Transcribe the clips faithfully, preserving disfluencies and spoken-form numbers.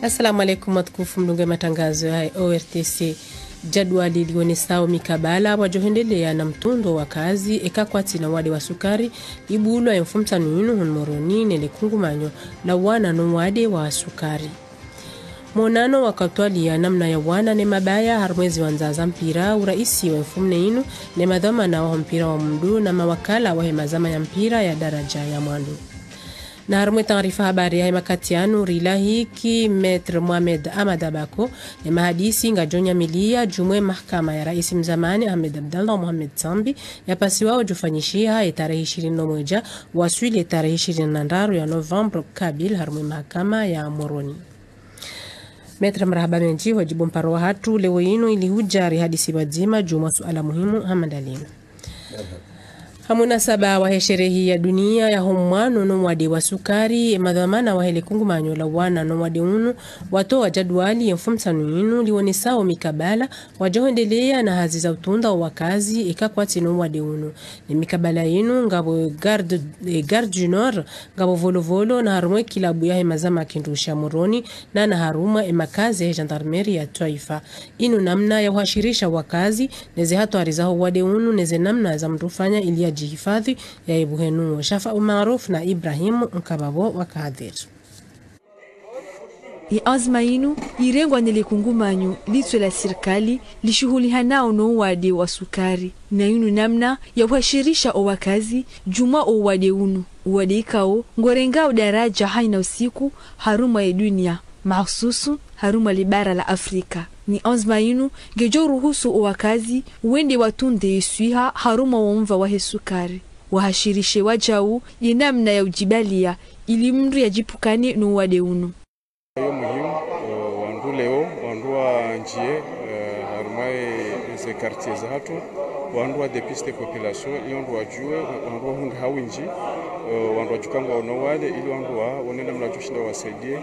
Assalamu alaikum, watukufu mdungao ye matangazo ya O R T C. Jadwali lionesao mikabala wadjohwendelea na mtrundo wa wakazi eka kwatsi na uwade wa sukari, ibulwa ye mfumontsanu yinu hunu Moroni ne le kungumanyo la wana no uwade wa sukari. Monano wakatwalia namna ya wana ne mabaya harumwa ze ziwandza za mpira, uraisi wa mfumone yinu ne madhwamana waho mpira wa mundru na mawakala wahe mazama ya mpira ya daraja ya mwando. Na harumwa ye taarifa habari yahe makati yanu, rilahiki Maître Mohamed Ahmad Abako, ne mahadisi ngayadjonyamilia djumwa ye mahakama ya raisi mzamani Ahmed Abdallah Mohamed Sambi, yapasiwao udjofanyishiha ye tarehi ishirini na mwedja, waswili ye tarehi ishirini na ndraru ya novembre kabili harumwa ye mahakama ya Moroni. Maître, marahaba mendji hudjibu mparo wahatru leo yinu ili hudja rihadisi pvadzima djumwa suala muhimu hama ndalinu. Ha munasaba wahe sherehi ya dunia yaho mwana no uwade wa sukari, ye madhwamana wahe le kungumanyo la wana no uwade unu, watowa jadwali ye mfumontsanu yinu lionesao mikabala wadjohwendelea na hazi za utrunda o wakazi eka kwatsi no uwade unu. Ne mikabala yinu ngapvo Garde, eh, Garde du Nord, ngapvo Volovolo, na harumwa ye kilabu yahe mazama ya kindrumshe ya Moroni, na na harumwa ye makazi yahe gendarmerie ya twaifa. Yinu namna ya uhashirisha wakazi ne ze hatwari zaho uwade unu ne ze namna za mndru ufanya ili yadjihifadhi, ya ebuhenuo. Shafa Umaruf na Ibrahim Nkababo wakahadhiri. Ye anzma yinu yirengwa ne le kungumanyo litswe la sirikali lishuhulihanao no uwade wa sukari. Na yinu namna ya uhashirisha o wakazi djumwa o uwade unu. Uwade ikao ngorengao daraja hayina usiku harumwa ye dunia, mahsusu harumwa le bara la Afrika. Ne anzma yinu ngedjo ruhusu o wakazi wende watrunde ye swiha harumwa wo mva wahe sukari, wahashirishe wadjau ye namna ya udjibalia ili mndru yadjipvukane no uwade unu. Yo muhimu, eh, wandru leo, wandru wandjie, eh, harumwa ye ze quartier zahatru, wandru wa dépiste population, ili wandru wadjue, wandru wahundre ha windji, eh, wandru wadjuka ngwao no uwade, ili wandru wa, wone namna wadjoshinda wasaidie,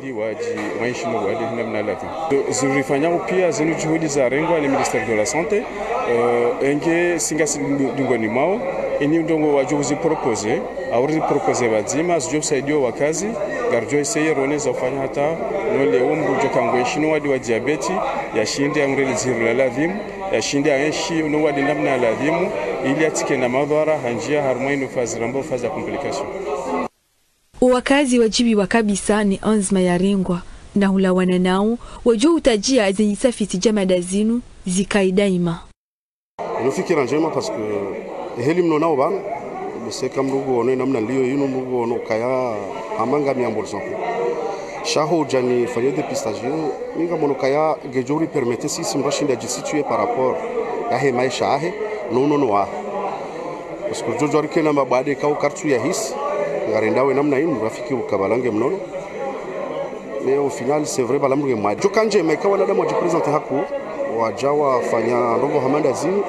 ili wadji, waenshi no uwade, namna ladhimu. Zirifanyao pia zinu juhudi zarengwa ne Ministère de la Santé, eh, enge si ngasi dingoni mwao, ini ndrongoo wadjo uziproposer, au riziproposer pvadzima, zidjo usaidia o wakazi, ngaridjo essayer rone za ufanya hata, no leo mndru djoka ngwenshi no uwade wa diabète, yashinde yahundre le dzihiro la ladhimu, yashinde yaenshi no uwade namna ya ladhimu, ili yatsike na madhwara, handjia harumwa yinu phase rambao phase ya complication. O wakazi wadjibiwa kabisa ne anzma yarengwa, na hulawana nao, wadjo utadjia ze nyitafiti dja mada zinu zikaye daima. Inu fikira ndjema parce que ye heli mnonao pvanu, bese ka mndru nguono ye namna liyo yinu mndru nguono kaya hama ngami ambulance. Sha ho udja nifanye dépistage yinu, mi ngamono kaya ngedjo uri permettre sisi mndru ashinde adjisituer par rapport yahe maesha yahe, no unono wahe. Parce que djodjo arikena mabade kao kartsu yahisi, ngarendao ye namna yinu, rafiki ukabala nge mnono. Mais au final, c'est vrai, pvala mndru nge mwade. Djoka ndjema ika wanadamu wadjiprésenter haku, wadja wafanya ndrongoo hama ndazinu,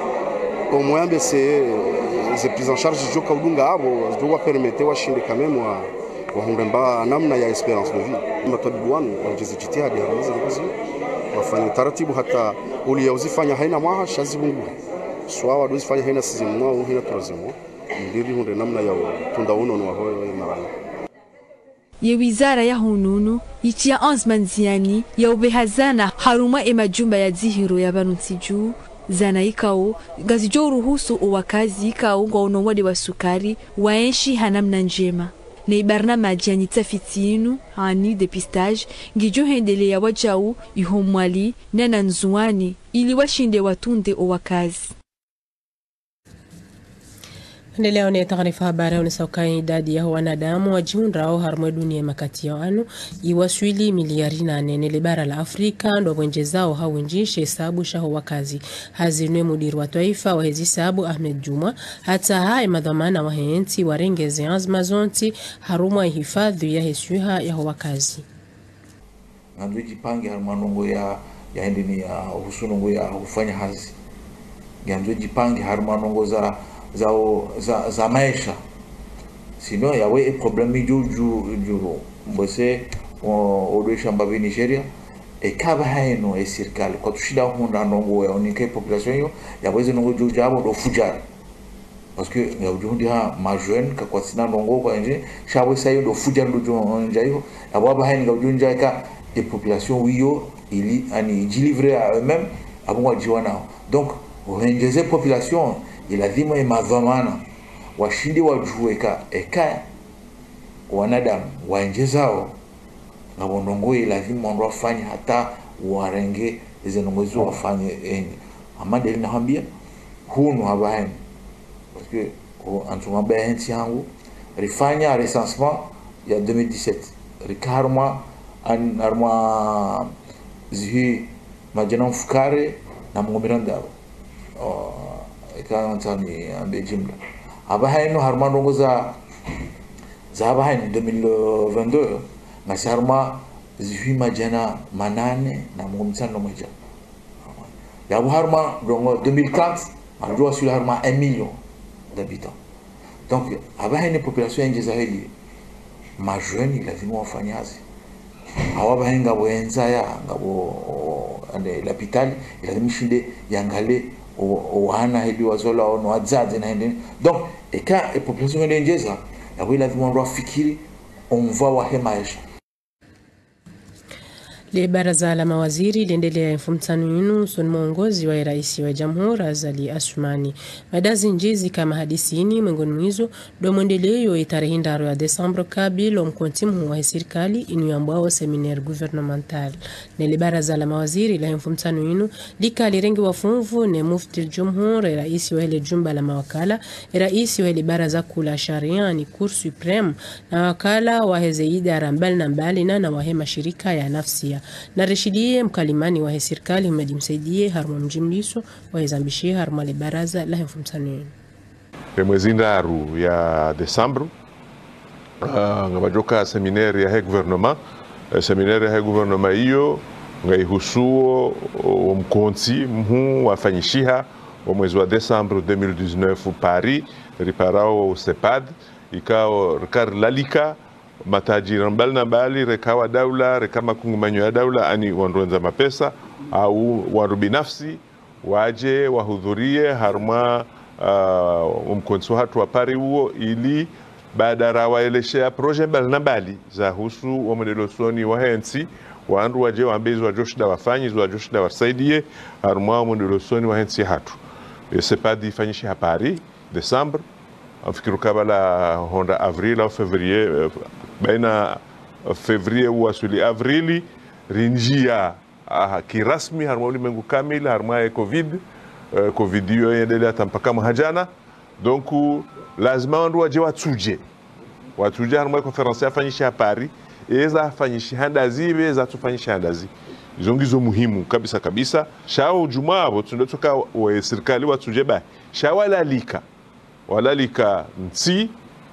au moins ambe se, ze prise en charge djoka udunga apvo, djo wapermettre washinde quand même wa, wahundre mba namna ya espérance de vie. Matwabibu wanu, wadjeze djitihadi harumwa ze ndrongoo zinu, wafanye taratibu hata uliya uzifanya hayina mwaha, sha zipvunguhe. Swawa ndo uzifanya hayina sixième mois, au hayina troisième mois. Ndiri hundre namna ya utrunda unono waho ye maraya. Ye wizara yaho unono yitria anzma ndziani ya upveha zana harumwa ye majumba ya dzihiro ya pvanu ntsi dju, zana ikao ngazidjo uruhusu o wakazi ikao ngwao no uwade wa sukari waenshi ha namna ndjema. Ne ibarnamadji ya nyitafiti yinu, yaani dépistage, ngidjo hwendelea wadjau iho Mwali na na Ndzuwani, ili washinde watrunde o wakazi. Ndeleo ne taarifa habari yaonesa ukaya idadi yaho wanadamu wadjihundrao harumwa ye dunia ye makati yanu iwaswili miliyari nane, ne le bara la Afrika ndo pvwendjezao ha windji she hisabu shaho wakazi. Hazi nwe mudiri wa twaifa wahe ze hisabu Ahmed Djumwa, hata ha ye madhwamana wahe ntsi warenge ze anzma zontsi harumwa ye hifadhwi yahe swiha yaho wakazi. Ngandzo djipange harumwa ndrongoo ya, ya hindri ni ya uhusu ndrongoo ya ufanya hazi. Ngandzo djipange harumwa ndrongoo za, za, za, za maesha. Sinon, yawe ye problème dju, dju, dju, mbose, o, odwe shamba pvi Nigeria. Eka pvahanu ye sirikali kwatsushinda hundra ndrongoo ya unika ye population iyo, yawe ze ndrongoo dju djapvo ndo fudjari. Parce que ngaudjo hundriha ma jeunes kakwatsina ndrongoo kwandje, sha pvo sa iyo ndo fudjari ndo djo ndja iyo, yapvo apvahanu ngaudjo ndja eka, E population wiyo ili, yaani, idjilivrer à eux-mêmes, apvo ngwadjiwanao. Donc, uhendjeze population, ilazimu e madhwamana washinde wadjuwe ka eka wanadamu waendjezao, ngapvo ndrongoo ilazimu wandru wafanye hata warenge eze ndrongoo izo wafanye enyi. Hama ndeli nahambia, hunu hapvahanu. Parce que, o, antsuma baya hentsi hangu, rifanya recensement ya deux mille dix-sept. Rika harumwa, an-, harumwa zihwi madjana mfukare na mengo mirandaru. O, eka ntsani ambe jimla. Hapvahanu harumwa ndrongoo za, za hapvahanu deux mille vingt-deux, ngasi harumwa zihwi madjana manane na mengo mitsanu na mwedja. Yapvo harumwa ndrongoo deux mille trente, ngamdjo waswili harumwa un million d'habitants. Donc, hapvahanu population yaendjeza heli, ma jeunes, ilazimu wafanye hazi. Hawa pvahanu ngapvo endzaya, ngapvo, o, ande lapitali, ilazimu ishinde yangalie o, o wana heli wazalwa ono wadzadze na hende. Donc, eka e population yaendjeza, yapvo ilazimu wandru wafikiri omva wahe maesha. Le baraza la mawaziri lendelea mfumtsanu yinu usoni mwa uongozi wa raisi wa jamhuri Azali Assoumani. Mada zindji zika mahadisini, mwengoni mwa izo ndo mwendeleyo etarehi ndraru ya Desemba kabla omkontsi mhuu wahe sirikali inu yambwao séminaire gouvernemental. Ne le baraza la mawaziri la mfumtsanu yinu lika lirengiwa funvu ne mufti al-jumhur, raisi wahe le jumba la mawakala, raisi wahe le baraza kuu la sharia, yaani Cour suprême, na wakala waheze idara mbali na mbali na, na wahe mashirika ya nafsia. Na rishiliye mkalimani wahe sirikali Houmed Msaidié harumwa mjimliso waheze mbishio harumwa le baraza la mfumtsanu yinu. E mwezi ndraru ya Desemba, ah, ngapvadjoka séminaire yahe gouvernement. E séminaire yahe gouvernement iyo ngayihusuo o, o mkontsi mhuu wafanyishiha o mwezi wa Desemba deux mille dix-neuf Paris, riparao o CEPAD, ikao rika rilalika matajiri mbali na mbali, reka wa daula, reka makungumanyo ya daula, yaani wandru wendza mapesa, au wandru binafsi, wadje wahudhurie harumwa, ah, omkontsi wahatru wa Paris uwo, ili baada rawaelezea projet mbali na mbali zahusu omwendeleo usoni wahe ntsi, wandru wadje wambe izo wadjoshinda wafanye, izo wadjoshinda wasaidie harumwa omwendeleo usoni wahe ntsi yahatru. E CEPAD ifanyishiha Paris, Desemba, ngamfikiri kabla hwenda avril au février, eh, baina février uwaswili avril, rindjia, aha, kirasmi harumwa ulimengu kamili, harumwa ye covid, eh, covid iyo yendelea hata mpaka mwaha jana. Donc, lazima wandru wadje watsudje. Watsudje harumwa ye conférence yafanyishiha Paris, eza fanyishiha ndazi, eza tsufanyishiha ndazi. Izo ngizo muhimu kabisa kabisa. Sha wo djumwa apvo, tsi ndo tsoka we sirikali watsudje bahi. Sha walalika. Walalika ntsi,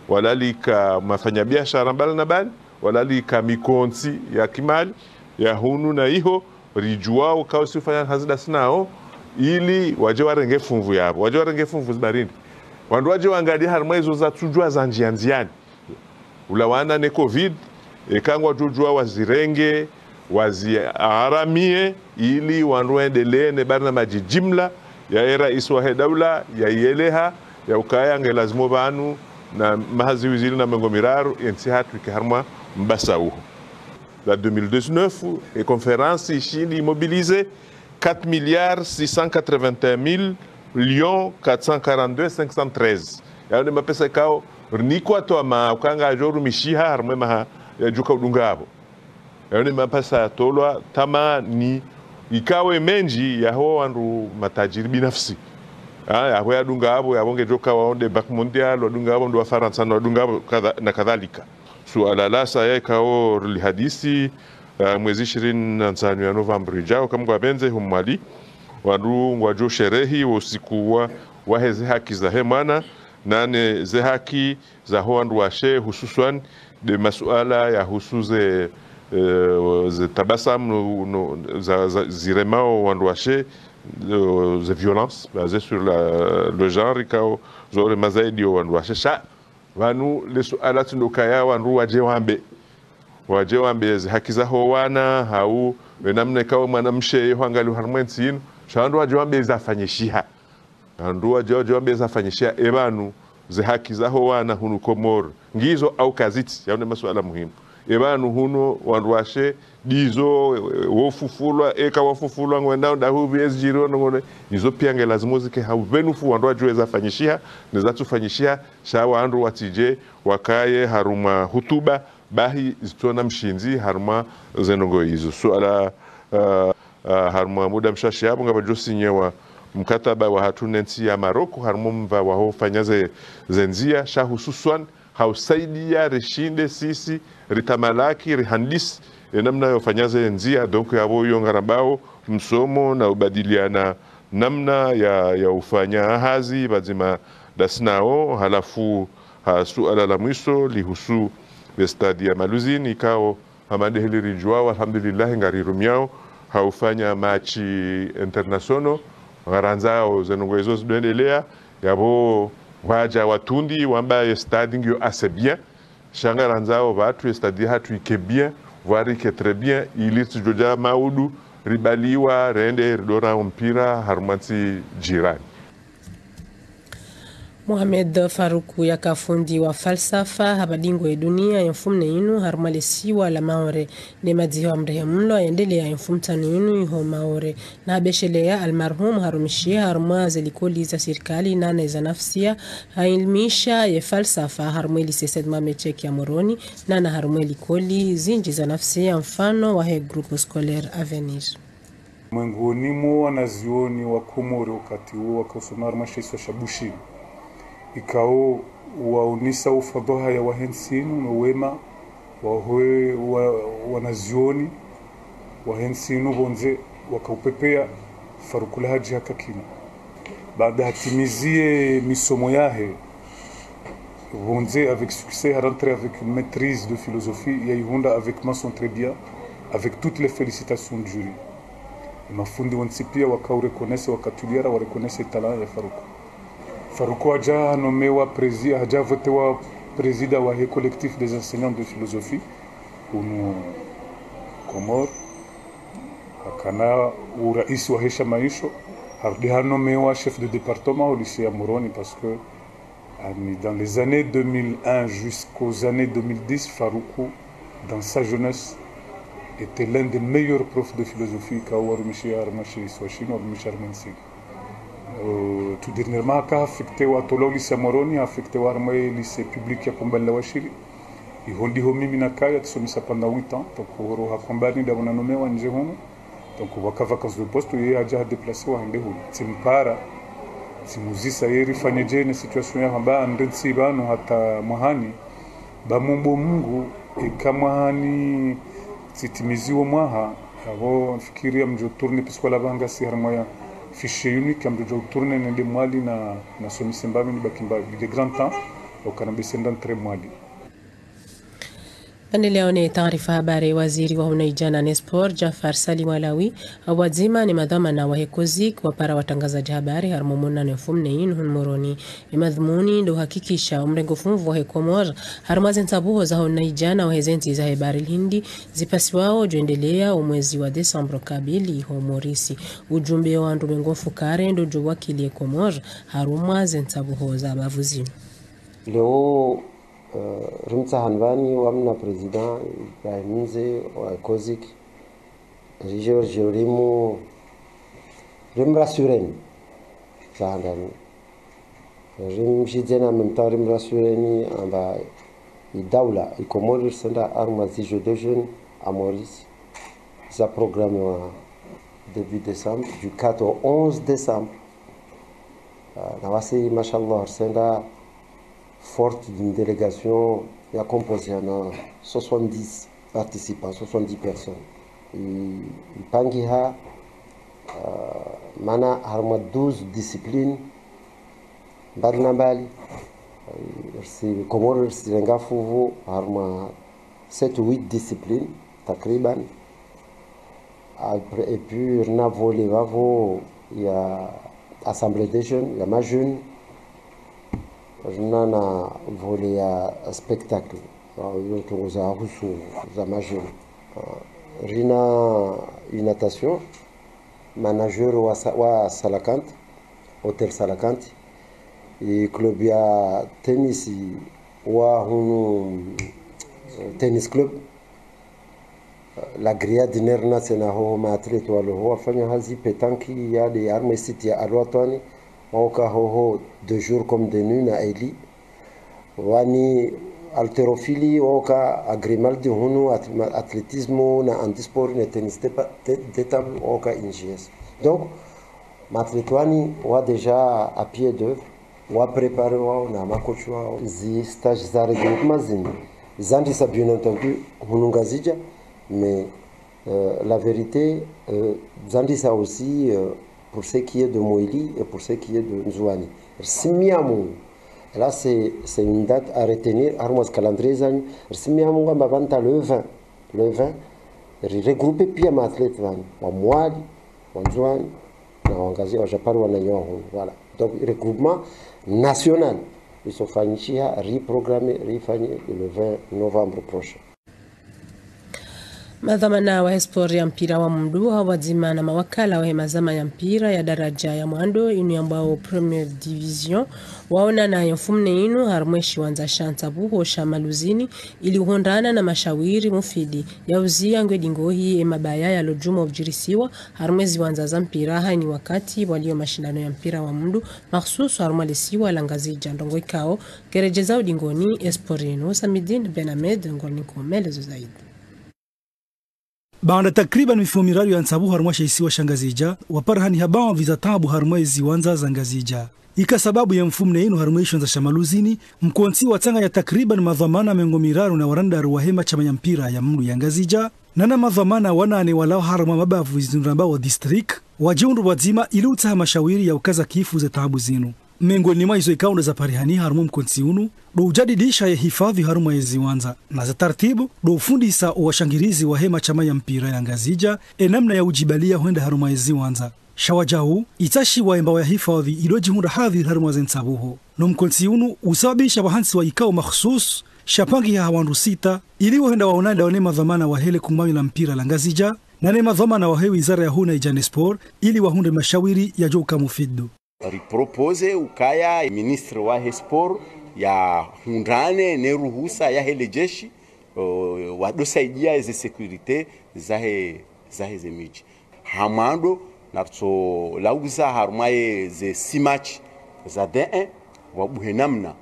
walalika mafanyabiashara mbali na mbali, walalika mikontsi ya kimali, ya hunu na iho, ridjuwao ukao si ufanya hazi ndasi nao, ili wadje warenge funvu yapvo. Wadje warenge funvu zibarindi. Wandru wadje wangalie harumwa izo zatsudjwa zandjia ndziani. Ulawana ne covid, eka ngwadjodjuwa wazirenge, waziaramie, ili wandru wendelee ne barnamaji jimla ya e raisi wahe daula, ya yeleha, ya ukaya nge lazimu pvanu na maha zihwi zili na mengo miraru, ye ntsi yahatru ike harumwa mbasa uho. La deux mille dix-neuf, e conférence ishindi imobiliser quatre milliards six cent quatre-vingt-un millions quatre cent quarante-deux cinq cent treize. Yayo ne mapesa ikao rinikwa twama uka ngayadjo rumishiha harumwa e maha yadjoka udunga apvo. Yayo ne mapesa yatolwa twamani ikao e mendji yaho wandru matajiri binafsi. Ah, yapvo yadunga apvo, yapvo ngedjoka wao nde Banque Mondiale, wadunga apvo ndo Wafarantsa, ndo wadunga apvo kadha-, na kadhalika. Suala la saya ikao rilihadisi, eh, mwezi ishirini na ntsanu ya Novemba ijao, eka Mngu yapvendze, ho Mwali, wandru ngwadjo sherehi wo usiku wa, waheze haki zahe mwana, nane ze haki zaho wandru washe, hususwan nde masuala yahusu ze, eh, ze tabasamu no, no, za, za, ziremao wandru washe, eh, ze violences basées sur la, le genre, ikao zorema zaidi o wandru washe. Sha pvanu le suala tsi ndo ukaya wandru wadje wambe. Wadje wambe ze haki zaho wana, hau, we namna ikao mwanamshe ye hwangaliwa harumwa e ntsi inu. Sha wandru wadje wambe zafanyishiha. Wandru wadje, wadje wambe zafanyishiha, e pvanu, ze haki zaho wana hunu Komori ngizo au kazitsi, yayo ne masuala muhimu. Epvanu hunu wandru washe ndizo, e, e, wofufulwa, eka wafufulwa ngwendao ndahu pvi ezidjiri ono ngone, izo pia nge lazimu zike ha upvenufu wandru wadjuwe zafanyishiha, ne zatsufanyishiha, sha wandru watsidje, wakaye harumwa hutuba, bahi zitsona mshindzi harumwa ze ndrongoo izo. Suala, ah, ah, harumwa muda mshashi yapvo ngapvadjo sinyewa mkataba wahatru ne ntsi ya Maroko, harumwa mva waho fanya ze, ze ndzia, sha hususwan, ha usaidia rishinde sisi, ritamalaki, rihandisi, e namna ya ufanya ze ndzia, donc yapvo iyo ngarambao, msomo na ubadiliana namna ya, ya ufanya hazi, pvadzima ndasi nao, halafu ha suala la mwiso, lihusu le stade ya Maluzini, ikao, hama ndeheli ridjuao, alhamdulillah, ngarirumiao, ha ufanya match international, ngarandzao, ze ndrongoo izo zidjoendelea, yapvo, wadja watrundi, wamba ye stade ngiyo assez bien, sha ngarandzao, pvatru ye stade yahatru ike bien, voire ike très bien, ili ritsidjodja maudu, ribaliwa, rende, ridora mpira, harumwa ntsi jirani. Mohamed Farouk yaka fundi wa falsafa, hapvadingwa ye dunia ye mfumnne inu, harumwa le siwa la Maore, ne madziho ya mrehemlwa, yendelea ye mfumtsanu inu, iho Maore. Na habeshelea almarhum, harumishiha, harumwa ze likoli za sirikali, nane za nafsia, hailimisha ye falsafa, harumwa le lycée Said Mohamed Cheikh ya Moroni, nana harumwa likoli zindji za nafsia, mfano wahe groupe scolaire Avenir. Mwengoni mwa wanazioni wa Komori wakati uwo wakausoma harumwa she isiwa sha Bushini. Ikao waonesa ufadhwaha ya wahe ntsi inu no wema wahe wa, wanazioni wahe ntsi inu pvondze wakaupepea Farouk Lahadji haka kina. Baada hatimiziye misomo yahe pvondze avec succès, ha rentré avec une maîtrise de philosophie, yaihundra avec mention très bien, avec toutes les félicitations du jury. Mafundi wontsi pia wakau reconnaître, wakatulia ra wa reconnaître talent ya Farouk. Farouk hadja hanomewa prési-, hadja votewa président wahe collectif des enseignants de philosophie, hunu Comores. Hakana uraisi wahe shama isho, harudi hanomewa chef de département au lycée ya Moroni, parce que, yani, dans les années deux mille un jusqu'aux années deux mille dix, Farouk, dans sa jeunesse, était l'un des meilleurs profs de philosophie, ikao warumishiha harumwa she isiwa shinu, warumishiha harumwa ntsi. Euh, tout dernièrement, haka affecté wa tolwa au lycée ya Moroni, affecté wa harumwa lycée public ya Kombani la Washili. Iho ndiho mimi nakaya, tsisomesa pendant huit ans, donc horo ha Kombani ndapvo nanomewa ndje hunu. Donc, pvwaka vacance de poste, yeye hadja hadéplacé wa hende hunu. Tsimpara, tsimuzisa ye rifanye dje ne situation ya hamba, ndrentsi pvanu hata mwahani, ba mumbo Mungu, eka mwahani tsitimiziwo mwaha, apvo mfikiri ya mdjo tourner, puisque la banga si harumwa ya fichier unique, ya mdjo djo tourner nende Mwali na, na somise mbapvi nibaki mbapvi, il est grand temps, ukana bese nda ntre Mwali. Pvendeleao ne taarifa habari, waziri wa unaidjana ne sport, Djaffar Salim Alaoui, hawadzima ne madhwamana wahe COSIC, wapara watrangazadji habari, harumwa monano ye mfumnne inu hunu Moroni. Ye madhumuni ndo uhakikisha umrengo fumvu wahe Komori, harumwa ze ntsabuho za unaidjana wahe ze ntsi zahe Bahari l'Hindi, zipasiwao udjoendelea omwezi wa décembre kabili ho Maurice. Ujumbe wa wandru mengo mfukare ndo udjo wakili ye Komori, harumwa ze ntsabuho za bavu zinu. Leo, eh, rimtsaha nvani wa mna président Ibrahim Mze wa COSIC, ridjo, ridjo rimu, rimrassureni. Tsaha nvani. Rimshidze na même temps rimrassureni amba i daula, i Komori risenda harumwa zi Jeux des Jeunes à Maurice. Za programme wa début décembre, du quatre au onze décembre. Ah, na wasi, mashallah, risenda forte d'une délégation ya composée na soixante-dix participants, soixante-dix personnes. I, ipangiha, ah, mana harumwa douze disciplines, mbali na mbali. Eh, risi, Komori risirenga fupvu harumwa sept ou huit disciplines, takriban. Après, et puis, rina volet vavo ya Assemblée des jeunes, ya ma jeunes. Rina na volet ya spectacle, ah, yo ndrongoo za husu za ma jeunes. Ah, rina une natation, ma nageurs wa Sa-, wa Salakanti, Hôtel Salakanti, e club ya tennis wa hunu, eh, tennis club, La Grillade Nerna tsena hoho ma athlètes walo ho wafanya hazi, pétanque ya de harumwa site ya Alwatwani, waoka hoho de jour comme de nuit na eli. Wani haltérophilie, waoka à Grimaldi hunu, at-, ma-, athlétisme na handisport na tennis de pa-, de, de table, waoka I N G S. Donc, ma athlètes wani wa déjà à pied d'œuvre, wa préparé wao na ma coach wao. Zi stage za regroupement zini zandisa, bien entendu, hunu Ngazidja, mais, euh, la vérité, euh, zandisa aussi, euh, pour ce qui est de Mwali et pour ce qui est de Ndzuani. Risimia Mungu. Là, c'est, c'est une date à retenir, harumwa zi calendrier zanyu. Risimia Mungu amba pvanu ta le vingt, le vingt, ri regrouper pia ma athlètes vani, wa Mwali, wa Ndzuani, na wa Ngazidja, wa Japari, wa nanyo wa hunu. Voilà. Donc, regroupement national, isofanyishiha, riprogrammé, rifanye le vingt novembre prochain. Madhwamana wahe sport ya mpira wa mundru, ha pvwadzima na mawakala wahe mazama ya mpira ya daraja ya mwando, inu yambwao première division, waonana ye mfumone inu harumwa ye shiwandza sha ntsabuho sha Maluzini, ili uhundrana na mashawiri mufidi ya uziya ngwe dingohi ye mabaya yalo djumwa udjirisiwa harumwa ye ziwandza za mpira, ha ini wakati walio mashindano ya mpira wa mundru, makhsusu harumwa le siwa la Ngazidja. Ndrongoo ikao ngeredjeza udingoni ye sport inu. Samidine Ben Ahmed ngolini komelezo zaidi. Baanda takriban mifumo miraru ya ntsabuho harumwa she isiwa sha Ngazidja, waparihani ha baadhwi za taabu harumwa ye ziwandza za Ngazidja. Ika sababu ye mfumone inu harumwa ye shiwandza sha Maluzini, mkontsi watsanganya takriban madhwamana mengo miraru na warandraru wahe mashama ya mpira ya mundru ya Ngazidja, na na madhwamana wanane walao harumwa mabavu zinu rambao district, wadjihundru pvwadzima ili utsaha mashawiri ya ukaza kifu ze taabu zinu. Mengoni mwa izo ikao ndo zaparihani harumwa mkontsi unu, ndo ujadidisha ye hifadhwi harumwa ye ziwandza, na za taratibu ndo ufundisa owashangirizi wahe mashama ya mpira ya Ngazidja ye namna ya udjibalia hwenda harumwa ye ziwandza. Sha wadjau, itsashiwa ye mbawa ya hifadhwi ilo djihundra hadhwiri harumwa ze ntsabuho. No mkontsi unu usababisha pvahantsi wa ikao makhsusu, sha pangiha ha wandru sita, ili wahenda waonane ne madhwamana wahe le kungumanyo la mpira la Ngazidja, na ne madhwamana wahe wizara ya hunaidja ne sport, ili wahundre mashawiri yadjo uka mufidu. Ri proposé ukaya ministre wahe sport yahundrane ne ruhusa yahe le jeshi, o, wado saidia eze sécurité zahe, zahe ze midji. Ha mwando, naritso lauza harumwa ye ze six match za D un, wabuhe namna,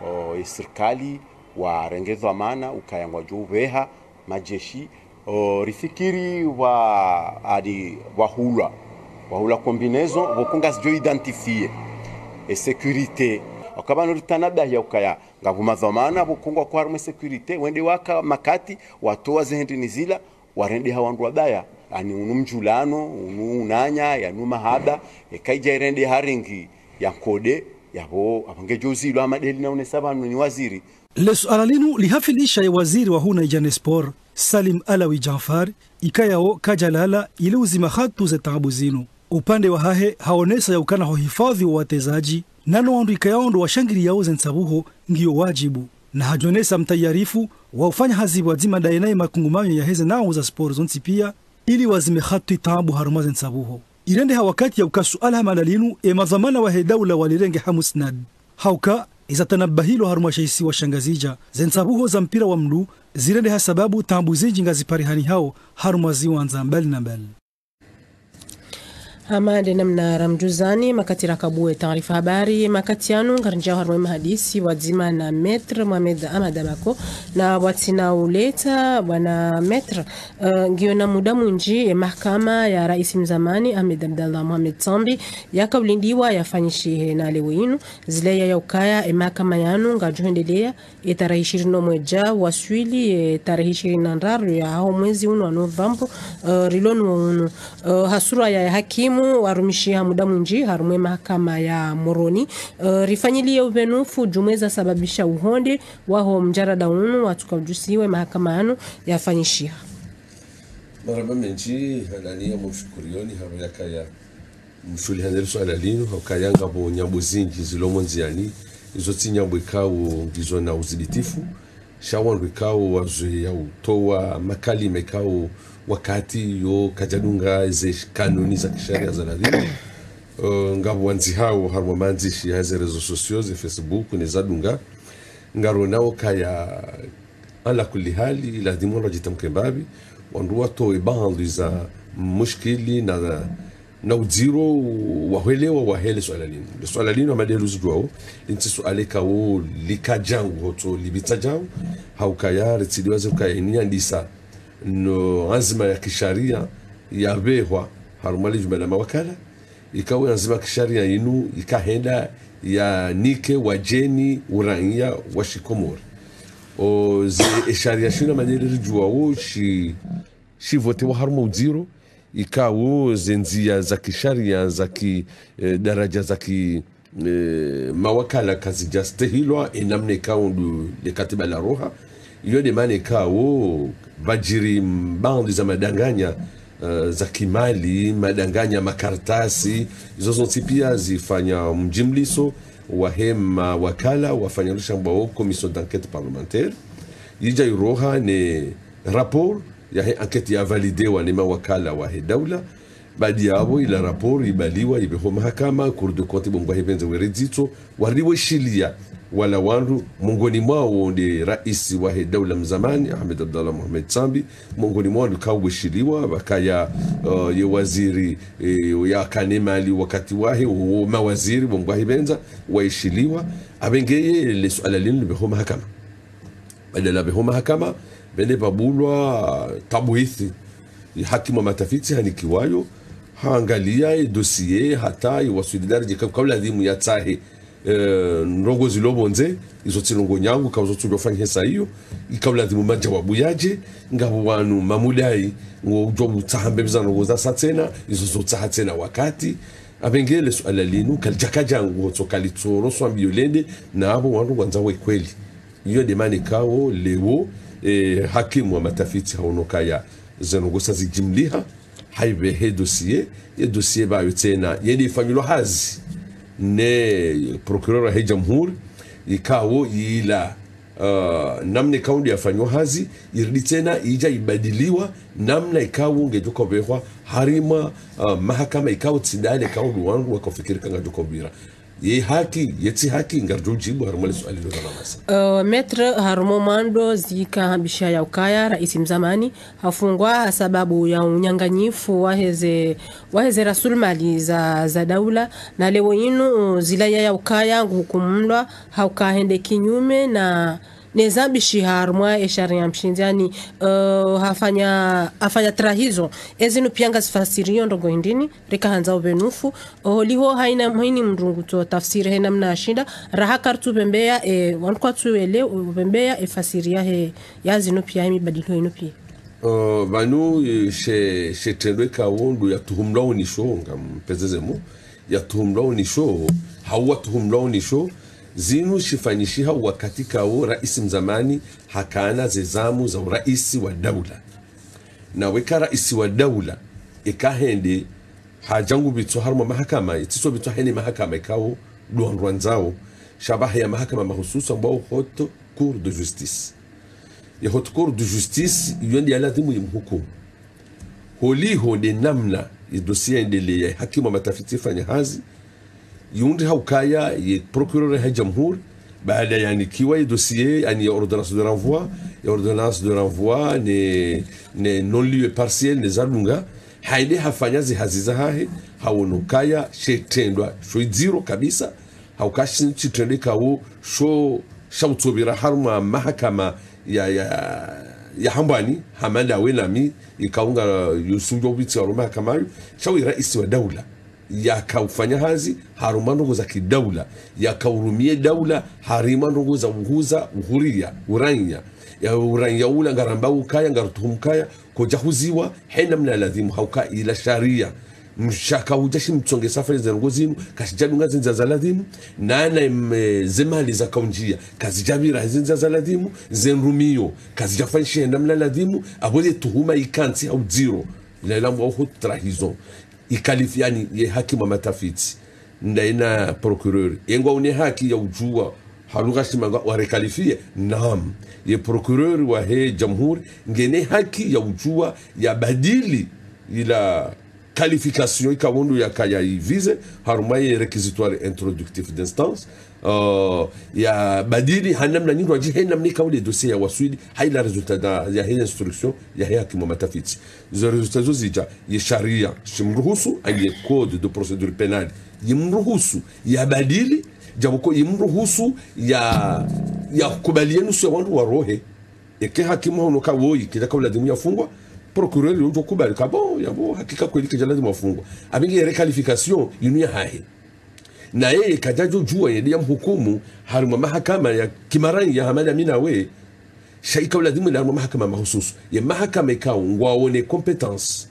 o, ye sirikali warenge dhwamana ukaya ngwadjo uveha majeshi, o, rifikiri wa, ani, wahula, wahula combinaison, pvoko ngazidjo identifié ye sécurité. Wakaba no ritanabahi ya ukaya ngapvo madhwamana pvoko ngwako harumwa ye sécurité, wende waka makati, watowa ze hindrini zila, warendeha wandru wabaya, ani unu mdjulano, unu unanya, yanu mahaba, eka idja irendeha ringi ya nkode, yapvo, apvo ngedjo uzilwa ha madeli na unesa pvanu ni waziri. Le suala linu lihafilisha ye waziri wa hunaidja ne sport, Salim Alawi Djanfar, ikayao kadjalala ili uzima hatu ze taabu zinu. Upande wahahe haonesa ya ukana ho hifadhwi wa watezadji, na no wandru ikayao ndo washangiriyao ze ntsabuho ngiyo wadjibu. Na hadjonesa mtayarifu wa ufanya hazi pvwadzima ndaye naye makungumanyo yaheze nau za sport zontsi pia, ili wazime hatu ye taabu harumwa ze ntsabuho. Irendeha wakati ya uka suala hama ndalinu, ye madhwamana wahe daula walirenge ha musnad. Hauka, iza tanabahilwa harumwa she isiwa sha Ngazidja, ze ntsabuho za mpira wa mundru zirendeha sababu taabu zindji ngaziparihani hao harumwa ziwandza mbali na mbali. Hama nde namna ramdjuzani, makati rakabuwe taarifa habari, makati yanu, ngarindjao harumwa ye mahadisi, pvwadzima na Maître Mohamed Ahmad Abako, na pvwatsina uleta, bwana Maître, eh, ngiyo na muda mwindji, ye mahakama ya raisi mzamani, Ahmed Abdallah Mohamed Sambi, yaka ulindiwa yafanyishihe na leo inu, zileya ya ukaya, ye mahakama yanu, ngadjo hwendelea, ye tarehi ishirini no mwedja waswili, ye tarehi ishirini na ndraru yaho mwezi unu wa novembre, eh, rilo nuwo unu. Eh, ha sura ya hakimu warumishiha muda mwindji harumwa ye mahakama ya Moroni. Eh, rifanyiliye upvenufu djumwa eza sababisha uhonde waho mdjarada unu watsuka udjusiwe mahakama yanu yafanyishiha. Marahaba mendji, halani ya mshukuriyoni, haro yakaya mshuliha ne le suala linu, hauka ngapvo nyambo zindji zilo mo ndziani, izo tsi nyambo ikao ngizo na uzibitifu, sha wandru ikao wazwe ya utowa makalima ikao wakati yo kayadjadunga ze kanuni za kisharia za ladhimu. Eh, ngapvo wandzihao harumwa mandzishi ya ze réseaux sociaux, ze Facebook, ne zadunga. Ngaronao kaya ala kulli hali, ladhimu wandru wadjitamke mbapvi, Wandru watowe baadhwi za mushkili na, na udziro wa hwelewa wahe le suala linu. Le suala linu hama de luzidjuwao, linu tsi suala ikao lika djangu hotso lipvitsa djangu, ha ukaya ritsidiwaze ukaya ini yandisa no anzima ya kisharia ya pvehwa harumwa le jumba la mawakala, ikao anzima ya kisharia inu ika henda yanike wadjeni uraiya wa shikomori. O ze, e sharia shinu hama de ridjuwao shi, shivotewa harumwa udziro, ikao ze ndzia za kisharia za ki, eh, daraja za ki, eh, mawakala kazidja stehilwa, e namna ikao ndu le katiba la roha. Iyo de mana ikao pvadjiri baadhwi za madanganya, eh, za kimali, madanganya makartasi, izo zontsi pia zifanya mjimliso wahe mawakala wafanya lushambwao commission d'enquête parlementaire. Yidja iroha ne rapport yahe enquête ya validewa ne mawakala wahe daula. Baada yapvo ila rapport ibaliwa ipvehwa mahakama, Cour des comptes bo Mngu ahipvendze were dzitso, wariweshilia wala wandru, mongoni mwawo nde raisi wahe daula mzamani, Ahmed Abdallah Mohamed Sambi, mongoni mwawo nde ikao weshiliwa, pvakaya, eh, ye waziri, eh, yakana mali wakati wahe, wo mawaziri, bo Mngu ahipvendza, waeshiliwa, apvengeye le suala linu lipvehwa mahakama. Baada lapvehwa mahakama, pvene pvabulwa tabwithi, ye hakimu wa matafiti hanikiwayo, haangalia ye dossier, hata ye waswili daradja ikao ladhimu yatsahe, eh, ndrongoo zilo pvondze, izo tsi ndrongoo nyangu, ikao zo tsudjo fanyisa iyo, ikao ladhimu majawabu yadje, ngapvo wanu mamudai, ngudjo utsaha mbepvi za ndrongoo zasa tsena, izo zotsaha tsena wakati, apvengeye le suala linu, kalidjaka djangu, hotso kalitsoro swambiyo lende, na apvo wandru ngwandzao we kweli. Iyo de mana ikao leo, eh, hakimu wa matafiti haono ukaya ze ndrongoo sa zijimliha, haipvehe dossier, ye dossier pvayo tsena, yende ifanyilwa hazi ne procureur wahe jamhuri, ikao ila, eh, namna ikao nde yafanywa hazi, irudi tsena idja ibadiliwa, namna ikao ngedjo ka upvehwa harimwa, eh, mahakama ikao tsi ndale ikao nde wandru waka ufikiri ka ngadjo ka upvira. Ye haki, ye tsi haki, ngaridjo udjibu harumwa le suala lilo la mamasa. Eh, Maître, harumwa mwando zika habisha ya ukaya, raisi mzamani, hafungwa ha sababu ya unyanganyifu waheze, waheze rasulmali za, za daula, na leo inu, uh, zilaya ya ukaya nguhukumulwa, ha uka hende kinyume na, ne zabishi harumwa e sharia mshindzi, yani, uh, hafanya, hafanya trahison. Ezinu pia ngazifasiriyo ndrongoo hindrini, rika handza upvenufu. Holiho haina, haini mndru ngutso tafsiri he namna yashinda, raha karitsu pvembeya, e, wandru kwatsu ele, upvembeya, e fasiri yahe, ya zinu pia, e mibadiliho inu pia. Uh, pvanu, eh, she, she trendwa ikao ndu yatuhumulwa unisho, ngampvendze ze mo, yatuhumulwa unisho, hau watuhumulwa unisho, zinu shifanyishiha wakati ikao raisi mzamani hakana ze zamu za uraisi wa daula. Na weka raisi wa daula, eka hende, hadja ngupvitswa harumwa mahakama, itsisopvitswa hene mahakama ikao ndo wandru wandzao, sha pvahe ya mahakama mahususu ambwao Haute Cour de Justice. Ye Haute Cour de Justice, iyo nde ya ladhimu yimhukumu. Holiho nde namna ye dossier yaendelea, ye hakimu wa matafiti yafanya hazi, yihundri ha ukaya ye procureur wahe jamhuri, baada yanikiwa ye dossier, yani ye ordonnance de renvoi, ye ordonnance de renvoi, ne, ne non-lieu partiel, ne zadunga, haende hafanya ze hazi zahahe, haono ukaya she trendwa sho idziro kabisa, ha uka shinu shitrendwa ikao sho sha utsopvira harumwa mahakama ya, ya, ya Hambwani, hama ndawe nami, ikao ngayosudjuwa upvitsi harumwa mahakama yo, sha we raisi wa daula, yaka ufanya hazi harumwa ndrongoo za kidaula, yaka urumia daula harumwa ndrongoo za uhuza, uhuria, uraiya. Ya uraiya ula ngarambao ukaya, ngarutuhumu ukaya, kodja huziwa, he namna ya ladhimu, ha uka ila sharia. Mshaka udja shimtsonge safari ze ndrongoo zinu, kashidja dunga ze ndzia za ladhimu, nana em, eh, ze mali zaka undjia, kazidja pvira he ze ndzia za ladhimu, ze nrumio, kazidja fanyishiha he namna ladhimu, apvo ye tuhuma ikantsi ha udziro, ila ilambwao haute trahison. Ikalifi, yani, ye hakimu wa matafiti, ndaye na procureur, ye ngwao ne haki ya udjuwa, ha lugha shimanga wa requalifier, naam. Ye procureur wahe jamhuri, ngena haki ya udjuwa, ya badili ila qualification ikao ndo yakaya ivize, harumwa ye réquisitoire introductif d'instance, euh, ya badili, ha namna nyindji, he namna ikao le dossier ya waswili, ha ila résultat da, ya he instruction, ya he hakimu wa matafiti. Zo résultat zo zidja, ye sharia, shimruhusu, ani ye code de procédure pénale, yimruhusu, ya badili, djapvo ko yimruhusu, ya, ya kubali ye nusu ya wandru warohe. Eke hakimu haono ka woyi, kidja ka ulazimu yafungwa, procureur yo udjo kubali ka bon, ya bon, hakika kweli kidja lazimu yafungwa. Apvenge ye requalification, yinu ya hahe. Na yeye kadjadjo djuwa yende ya mhukumu, harumwa mahakama ya kimaranyi ya Hamada Minawe, sha ikao ulazimu yende harumwa mahakama mahususu. Ye mahakama ikao ngwaone compétence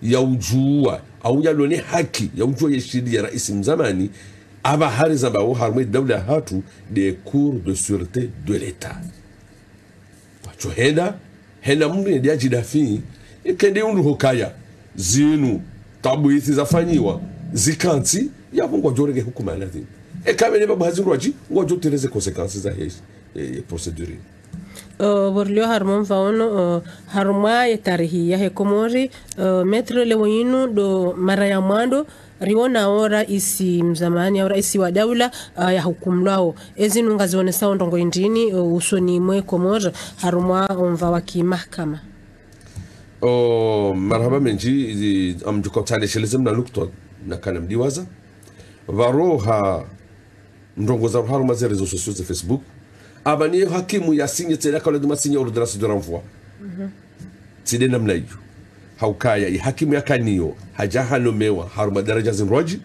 ya udjuwa, au yalone haki, ya udjuwa ye shili ya raisi mzamani, apvaha ri zambao harumwa ye daula hatru, de Cour de sûreté de l'État. Watsho henda, hena mndru yende ya djidafi, eke nde undru hukaya, zinu, tabu izi zafanyiwa, zikantsi, yapvo ngwadjo renge hukuma lazimu. Eka pvene pvapvo ha zindrwadji, ngwadjo tireze conséquences za he, e, procédure. Euh, pvo rilio harumwa omva unu, euh, harumwa ye tarehi ya he Komori, euh, Maître, leo inu ndo mara ya mwando, riwonao raisi mzamani, au raisi wa daula, ah, yahukumlwao. Ezi nunga zionesao ndrongoo indrini, eh, usoni mwe Komori, harumwa omva wa kimahakama. Oh, marahaba mendji, i, ngamdjo uka utsaha nisheleze mna nukta, nakana mdiwaza. Pvaro ha ndrongoo za harumwa ze réseaux sociaux, ze Facebook. Apvani ye hakimu ya signe, tsi ila ka ulazimu ya signe ordonnance de renvoi. Tsi nde namna iyo. Haukaya, ye hakimu yakaniyo, hadja hanomewa, harumwa daraja zindrwadji,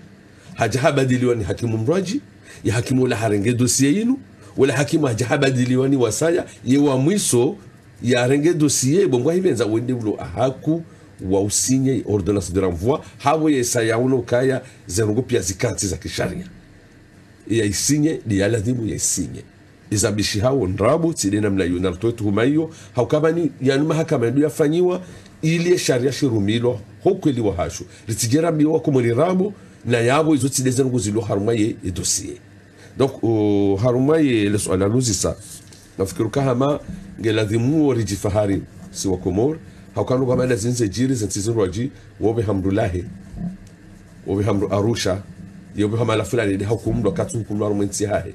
hadja habadiliwa ni hakimu mndrwadji, ye hakimu ola harenge dossier inu, ola hakimu hadja habadiliwa ni wasaya, ye wa mwiso, yarenge dossier, bo ngwahipvendza wende ulo ahaku wa usigne ordonnance de renvoi, hapvo yesa yaono ukaya, ze ndrongoo pia zikantsi za kisharia. Ya isigne, nde ya lazimu ya isigne. Iza bishi hawo ndrabo, tsi nde namna iyo, na ritowe tuhuma iyo, hauka pvani yanu mahakama ndo yafanyiwa, ili ye sharia shirumilwa, ho kweli wa hasho. Ritsidje rambiwa Komori ndrabo, na yapvo izo tsi nde ze ndrongoo zilo harumwa ye, ye dossier. Donc, o, harumwa ye le suala luzisa, nafikiri uka hama, nge lazimu wo ridjifahari, si wa Komori, hauka no pvamada zindze djiri, ze ntsi zindrwadji, wo pve ha mndru Lahe. Wo pve ha mndru Arusha, yo pve ha mahala fulani, nde hahukumlwa, katsu hukumlwa harumwa ye ntsi yahahe.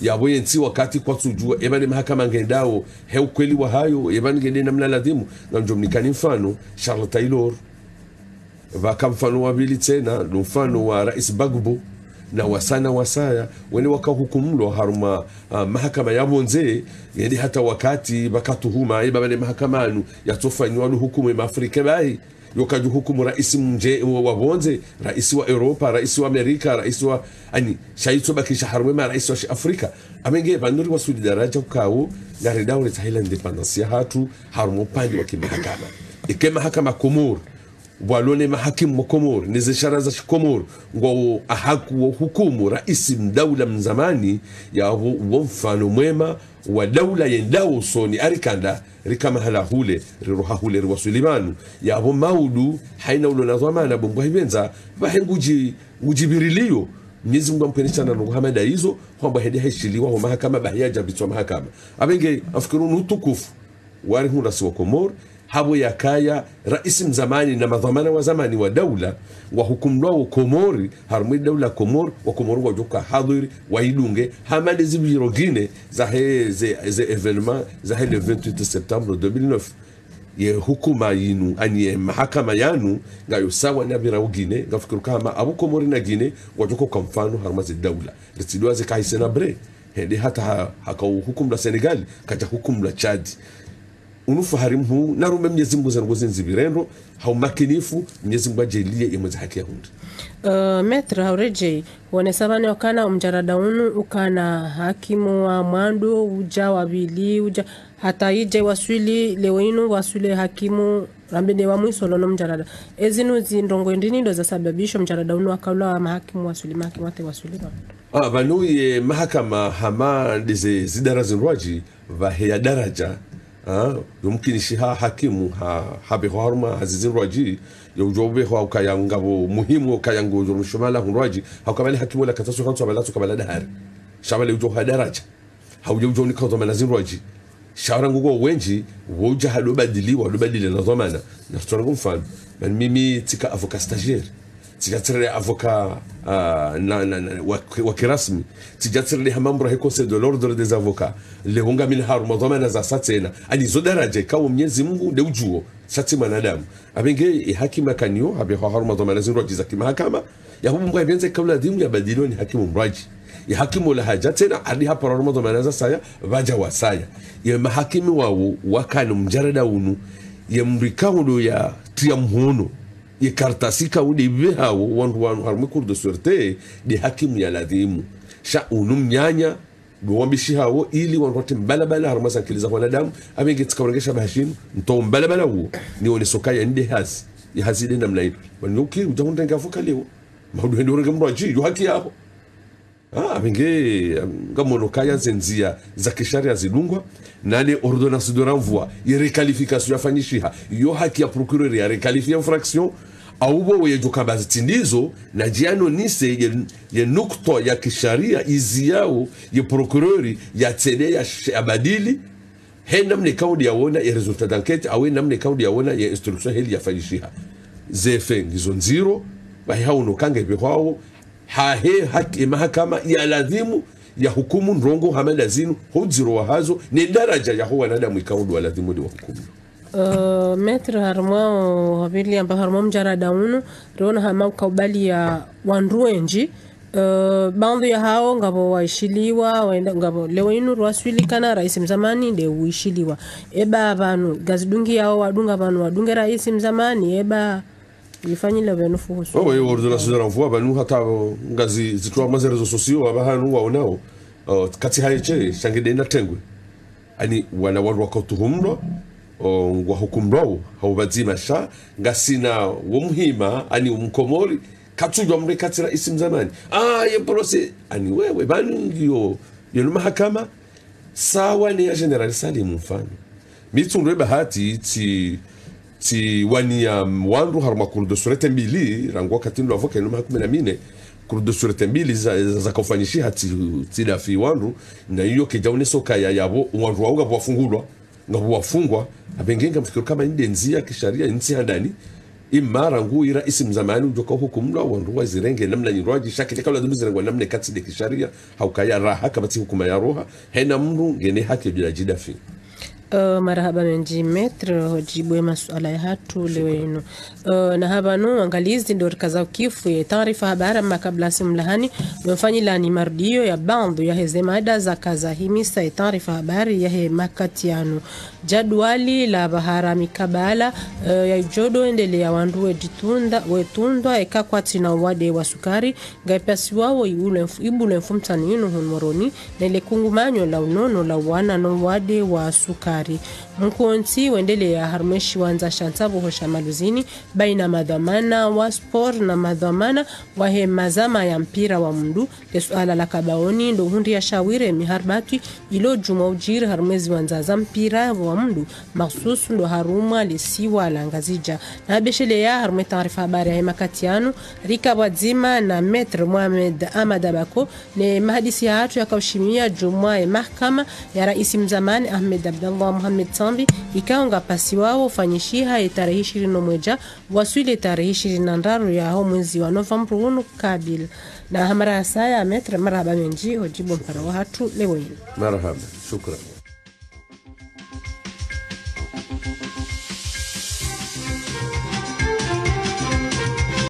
Yapvo ye ntsi wakati kwatsudjuwa, eba ne mahakama ngendao, he ukweli wa hayo, eba nge nde namna lazimu, ngamdjo mnikani mfano, Charles Taylor, pvaka mfano wa pvili tsena, no mfano wa raisi Gbagbo, na wasaya na wasaya, wene waka hukumlwa harumwa, ah, mahakama ya pvondze, yende hata wakati, pvaka tuhuma, eba pvane mahakama yanu, yatsofanyiwa no hukumu ye ma Afrika bahi, yo kadjo hukumu raisi mndje wa, wa pvondze, raisi wa Europa, raisi wa Amerika, raisi wa, ani, sha itso bakisha harumwa ye ma raisi wa shi Afrika. Apvenge pvanu riwaswili daraja ukao, ngarendao ritsahe la indépendance ya hatru, harumwa upande wa kimahakama. Eke mahakama Komori, pvwalo ne mahakimu wa Komori, ne ze sharia za shi Komori, ngwao ahaku wa hukumu raisi mdaula mzamani, yapvo wo mfano mwema, wa daula yendao usoni, ari kanda, rika mahala hule, riroha hule, riwaswili pvanu. Yapvo maudu, haina ulo na dhwamana, bo ngwahipvendza, pvahe ngudji, ngudjipvirilio, Mnyezi Mungu ampvweneshana no hama nda izo, hwamba hende heshiliwa ho mahakama, bahi yadja pvitswa mahakama. Apvenge, nafikiri unu utukufu, wari hundra si wa Komori, hapvo yakaya, raisi mzamani na madhwamana wa zamani wa daula, wahukumlwao Komori, harumwa ye daula Komori, wa Komori ngwadjo uka hadhwiri, waidunge, hama nde zipviro ngine, zahe ze, ze événement, zahe le vingt-huit septembre deux mille neuf. Ye hukuma yinu, ani ye mahakama yanu, ngayo sawa na pvira ugine, ngafikiri uka hama, apvo Komori na Gine, ngwadjo uka mfano, harumwa ze daula. Ritsidjuwa ze kahise na bre, hende hata ha, haka uhukumlwa Sénégal, kadja hukumlwa Tchad. Unu fahari mhuu, narume Mnyezi Mungu ze ndrongoo zindzi pvirendro, ha umakinifu, Mnyezi Mungu adjaliye ye mwendza haki ya hundri. Euh, Maître, hauredjei, wonesa pvane ukana omdjarada unu, ukana hakimu wa mwando, udja wa pvili, udja, hata idje waswili, leo inu waswili hakimu, rambe nde wa mwiso lo no mdjarada. Ezinu zi ndrongoo indrini ndo zasababisha omdjarada unu wakaula wa mahakimu waswili, mahakimu wate waswili pvanu. Ah, pvanu ye mahakama hama nde ze zidara zindrwadji, pvahe ya daraja, ah, yo mkinishiha hakimu ha, hapvehwa harumwa hazi zindrwadji, yo udjo upvehwa ukaya ngapvo muhimu ukaya ngodjo mshomala hundrwadji, hauka pvale hakimu ola katsaso hantsu apvalatso kabala dahari. Sha pvale udjo ha daraja. Haudja udjo unika dhwamana zindrwadji. Sha rangu ko wendji, wodja hado badiliwa, hado badili na dhwamana. Na tsutowa rangu mfano. Mani mimi tsika avocat stagiaire. Tsidja tsireleha avocat, ah, na, na, na, wa, wa kirasmi. Tsidja tsireleha membre he Conseil de l'Ordre des Avocats. Leo ngami harumwa dhwamana zasa tsena. Ani zo daradja ikao Mnyezi Mungu nde udjuo. Sha tsi mwanadamu. Apvenge ye hakimu yakaniyo, apvehwa harumwa dhwamana zindrwadji za kimahakama. Yahubu mbwa yapvendze ikao ladhimu yabadiliwe ni hakimu mdrwadji. Ye hakimu ola hadja tsena, hadi hapara harumwa dhwamana zasaya, pvadja wasaya. Ye mahakimu wawo, wakana mdjarada unu, ye mdru ikao ndo yatria mhono, ye kartasi ikao nde ipvehao, wandru wanu harumwa Cour de sûreté, nde hakimu ya ladhimu. Sha unu mnyanya, ndo wambishihawo ili wandru watre mbalabala harumwa ze nkili za wanadamu, apvenge tsika urengesha bahashinu, nto mbalabala uwo, ni oneso ukaya nde hazi, ye hazi nde namna inu. Mani uki, udja hundrenge avocat leo. Mahudu hende urenge mdrwadji, yo haki yaho. Ah, apvenge, ngamono ukaya ze ndzia za kisharia zidungwa, na ne ordonnance de renvoi, ye requalification yafanyishiha, yo haki ya procureur ya requalifier infraction, au bo weye djo kamba zitsindizo, na djiano nise ye, ye nukta ya kisharia izi yao, ye procureur ya tsende ya sh-, ya badili, he namna ikao nde yaona ye résultat d'enquête, au he namna ikao nde yaona ye instruction heli yafanyishiha. Ze faits ngizo ndziro, bahi hauno kange pvehwawo, hahe haki, ye mahakama ya ladhimu ya hukumu ndrongoo hama nda zinu, ho udziro wahazo, ne daradja yaho wanadamu ikao ndo wa ladhimu nde wa hukumu. Eh, maître, harumwa o, hapvili amba harumwa mdjarada unu, riona hama ukaubali ya wandru wendji, eh, baadhwi yahao ngapvo waishiliwa, wenda, ngapvo leo inu rwaswili kana raisi mzamani nde uishiliwa. Eba pvanu, ngazidungi yao wadunga pvanu, wadunge raisi mzamani, eba ifanyile pvenu fuhusu. Owe, ordonnance de renvoi, pvanu hata, ngazi, zitrwa harumwa ze réseaux sociaux, apvahanu waonao. Oh, katsi haye she, sha nge nde na tengwe. Ani wana wandru wakao tuhumlwa, oh, ngwahukumlwao, hau pvadzima sha, ngasina wo muhima, ani umkomori, katsudjuwa mdru katsi raisi mzamani. Ah, ye procès, ani wewe, pvanu ngiyo, yenu mahakama, sawa ne ya Général Salim mfano. Mi tsundre bahati tsi, tsi waniya wandru harumwa Cour de sûreté mbili, rangu wakati ndo avocat inu maha kume na mine, Cour de sûreté mbili za, za, zakaufanyishiha tsi, tsi dafi wandru, na iyo kedja uneso ukaya yapvo, wandru wao ngapvo wafungulwa, ngapvo wafungwa, apvenge ngamfikiri kama inde ndzia kisharia ntsi handani, imara ngu ira isi mzamani udjoka uhukumlwa, wandru wazirenge namna nyindrwadji, sha kile kaula dhulu zirengwa namna katsi nde kisharia, haukaya raha, kapvatsi hukuma ya roha, hena mndru ngene haki bila djidafi. Eh, marahaba mendji, maître, hodjibu ye masuala yahatru leo inu. Eh, na hapvanu, wangalizi ndo rikaza ukifu ye taarifa habari, amma kabla simlahani, ndo mfanyilani marudio ya baadhwi ya heze mada zakaza himisa ye taarifa habari yahe makati yanu. Jadwali la bahara mikabala, eh, ya ijodo endele ya wandru wedjitunda, wetundwa eka kwatsina uwade wa sukari, ngaipasiwawo ibulwe mfu-, ibulwe mfumtsanu inu hunu Moroni, nele kungumanyo la unono la wana no wade wa sukari. Mkontsi wendeleya harumwa eshiwandza sha Ntsabuho sha Maluzini, baina madhwamana wa sport na madhwamana wahe mazama ya mpira wa mundru. Le suala la kabaoni ndo hundri ya shawiri miharbatwi ilo djumwa ujiri harumwa eziwandza za mpira wa mundru, makhsusu ndo harumwa lesiwa la Ngazidja. Na habesheleya harumwa etaarifa habari yahe makati yanu, rika pvwadzima na Maître Mohamed Ahmad Abako, ne mahadisi yahatru yakaushimia djumwa ye mahakama ya raisi mzamani Ahmed Abdallah Mohamed Sambi, ikao ngapasiwao ufanyishiha ye tarehi ishirini no mwedja, waswili ye tarehi ishirini na ndraru yaho mwezi wa novembre unu kabili. Na hamara hasaya, Maître, marahaba mendji, hodjibu mpara wahatru leo inu. Marahaba, shukran.